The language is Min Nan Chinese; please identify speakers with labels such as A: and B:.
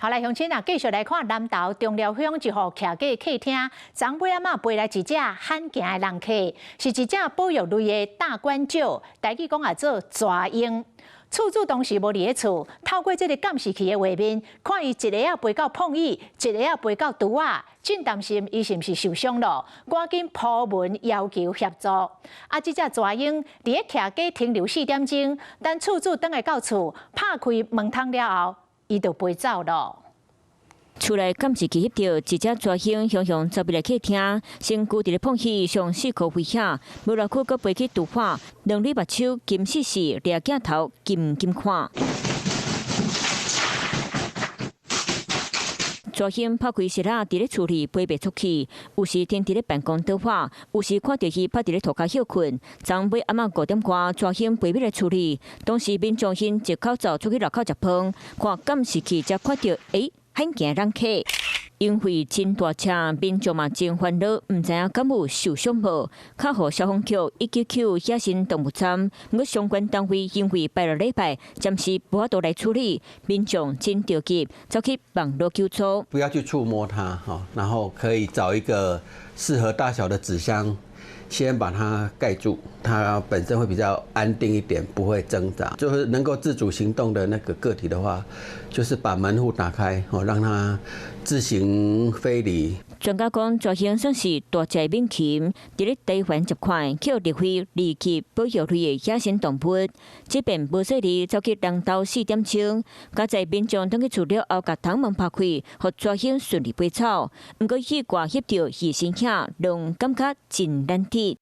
A: 好來，鄉親啊，繼續來看南投中寮鄉一戶徛家客廳，昨尾暗仔飛來一隻罕見的人客，是一隻保育類的大冠鷲，台語講啊做蛇鷹。厝主當時無佇咧厝，透過這个監視器的畫面，看伊一下仔飛到膨椅，一下仔飛到櫥仔，真擔心伊是毋是受傷咯，趕緊鋪文要求協助。啊，這隻蛇鷹佇咧徛家停留4點鐘，等厝主轉來到厝，拍開門窗了後，伊就飛走了。
B: 厝內監視器翕著一隻蛇鷹雄雄走入來客廳，先踞佇咧膨椅上四箍飛遐，無偌久閣飛去櫥仔，兩對目睭金絲絲，掠鏡頭緊緊看。蛇鷹拍開紗仔，佇咧厝裡飛袂出去，有時停佇咧辦公桌下，有時看著伊趴佇咧塗跤歇睏。昨尾暗仔5點外，蛇鷹飛入來厝裡，當時民眾掀一口罩出去樓口食飯，看監視器才看著，欸，罕見人客，因為真大隻，民眾嘛真煩惱，毋知影敢有受傷無？敲予消防局199野生動物站，毋過相關單位因為拜六禮拜暫時無法度來處理，民眾真著急，走去網路求助。
C: 不要去觸摸它，哈，然後可以找一個適合大小的紙箱，先把它蓋住，它本身會比較安定一點，不會掙扎。就是能夠自主行動的那個個體的話，就是把門戶打開，哦，讓它自行飛離。
B: 專家講，蛇鷹算是大隻猛禽，佇咧台灣這塊予列為二級保育類的野生動物。這遍無細膩走去南投4點鐘，佳哉民眾轉去厝了後，共窗門拍開，予蛇鷹順利飛走。毋過意外翕著魚身影，攏感覺真難得。